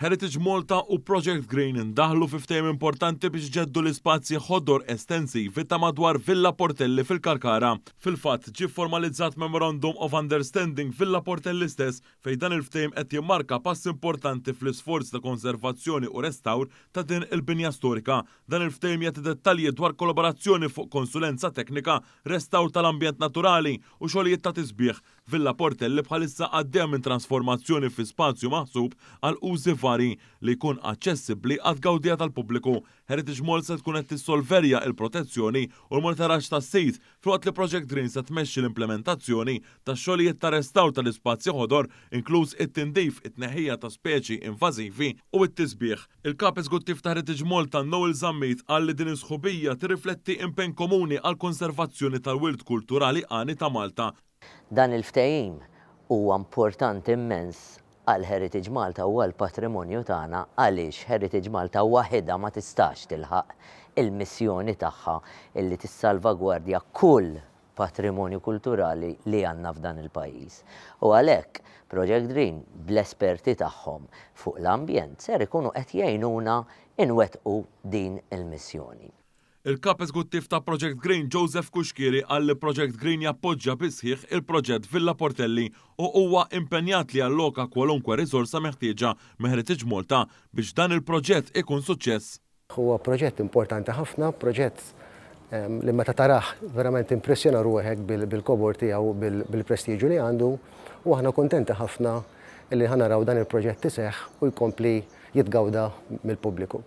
Heritage Malta u Project Green ndaħlu fi ftehim importanti biex iġeddu l-ispazji ħodor estensivi ta' madwar Villa Portelli fil-Kalkara. Fil-fatt, ġie formalizzat Memorandum of Understanding Villa Portelli stess fejn dan il-ftehim qed jimmarka pass importanti fl-isforzi ta' konservazzjoni u restawr ta' din il-binja storika. Dan il-ftehim jagħti dettalji dwar kollaborazzjoni fuq konsulenza teknika, restawr tal-ambjent naturali u xogħlijiet ta' tisbiħ. Villa Portelli bħalissa għaddejja minn trasformazzjoni fi spazju maħsub għal użi varji li jkun aċċessibbli għat-tgawdija tal-pubbliku. Heritage Malta se tkun qed tissorvelja l-protezzjoni u l-monitoraġġ tas-sit, filwaqt li Project Green se tmexxi l-implementazzjoni tax-xogħlijiet ta' restawr tal-ispazji ħodor, inkluż it-tindif, it-tneħħija ta' speċi invażivi u t-tisbiħ. Il-Kap Eżekuttiv ta' Heritage Malta, Noel Zammit, qal li din is-sħubija tirrifletti impenn komuni għall-konservazzjoni tal-wirt kulturali għani ta' Malta. Dan il-ftehim huwa importanti immens għal Heritage Malta u għall-patrimonju tagħna għaliex Heritage Malta waħidha ma tistax tilħaq il-missjoni tagħha illi tissalvagwardja kull patrimonju kulturali li għandna f'dan il-pajjiż. U għalhekk Project Green bl-esperti tagħhom fuq l-ambjent ser ikunu qed jgħinuna nwettqu din il-missjoni. Il-Kap Eżekuttiv ta' Project Green Joseph Cuschieri qal li Project Green jappoġġja bis-sħiħ il-proġett Villa Portelli u huwa impenjat li jalloka kwalunkwe riżorsa meħtieġa minn Heritage Malta biex dan il-proġett ikun suċċess. Huwa proġett importanti ħafna, proġett li meta tarah verament timpressjona ruħek bil-kobor tiegħu, bil-prestiġju li għandu u aħna kuntenti ħafna li ħa naraw dan il-proġett iseħħ u jkompli jitgawda mill-pubbliku.